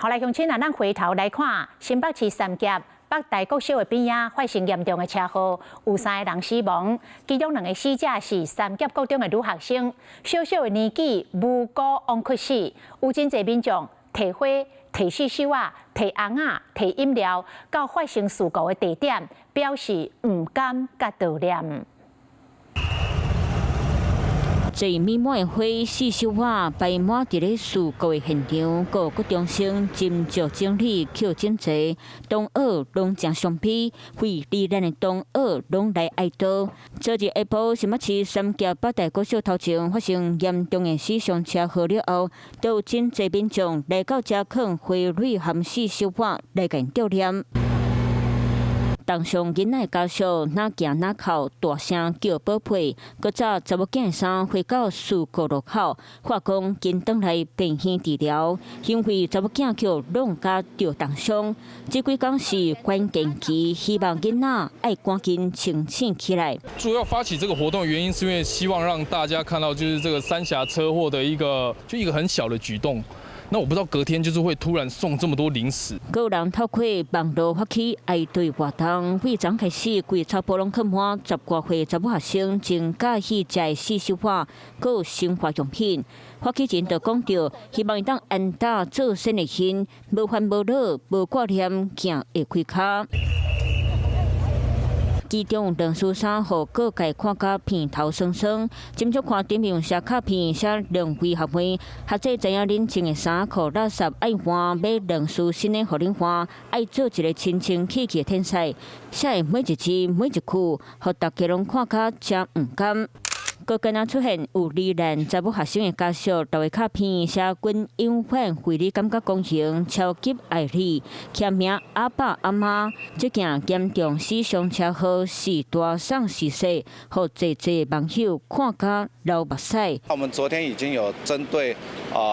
好來，鄉親啊，咱回頭來看新北市三峽北大國小的邊仔發生嚴重的車禍，有三个人死亡，其中兩个死者是三峽國中的女學生，小小的年紀無辜枉屈死，有真濟民眾提花、提四手仔、提紅仔、提飲料，到發生事故的地點，表示毋甘佮悼念。濟滿滿的花四手仔擺滿佇咧事故的現場，閣有國中生斟酌整理抾整齊，同學攏誠傷悲，為罹難的同學攏來哀悼。昨日下晡，新北市三峽北大國小頭前發生嚴重的死傷車禍了後，都有真濟民眾來到遮囥花蕊含四手仔來共𪜶悼念。重傷囡仔的家屬若行若哭，大聲叫寶貝。閣紮查某囝的衫回到事故路口，話講緊轉來病院治療，因為查某囝予挵甲著重傷。這幾工是關鍵期，希望囡仔愛趕緊清醒起來。主要發起這個活動的原因，是因為希望讓大家看到，就是這個三峽車禍的一個，就一個很小的舉動。那我不知道隔天就是會突然送這麼多零食。閣有人透過網路發起哀悼活動，對昨開始，規草埔攏囥滿十外歲查某學生，真佮意食四手仔，閣有生活用品。發起人就講著，希望會當安踏做善的心，無煩無惱，無掛念，行會開跤。其中兩書衫予各界看甲鼻頭酸酸，斟酌看頂面寫卡片，寫兩位學妹，學者知影恁穿的衫褲垃圾愛換，買兩束新的予恁換，愛做一个清清氣氣的天使，寫的每一字每一句，予大家攏看甲誠毋甘。閣敢若出現有罹難查某學生的家屬留的卡片，寫阮永遠為你感覺光榮，超級愛你，簽名阿爸阿媽。這件嚴重死傷車禍是大送是小，予濟濟網友看甲流目屎。我們昨天已經有針對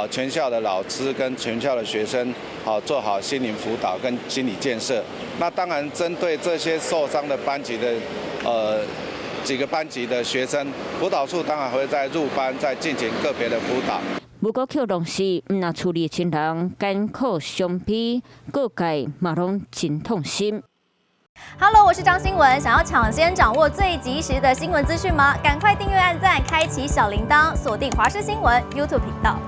全校的老師跟全校的學生，好做好心靈輔導跟心理建設。那當然針對這些受傷的班級的，幾個班級的學生，輔導處當然會在入班再進行個別的輔導。無辜予弄死，毋若厝裡親人艱苦傷悲，各界嘛攏真痛心。 Hello，我是張新文，想要搶先掌握最及時的新聞資訊嗎？趕快訂閱、按讚、開啟小鈴鐺，鎖定華視新聞 YouTube 頻道。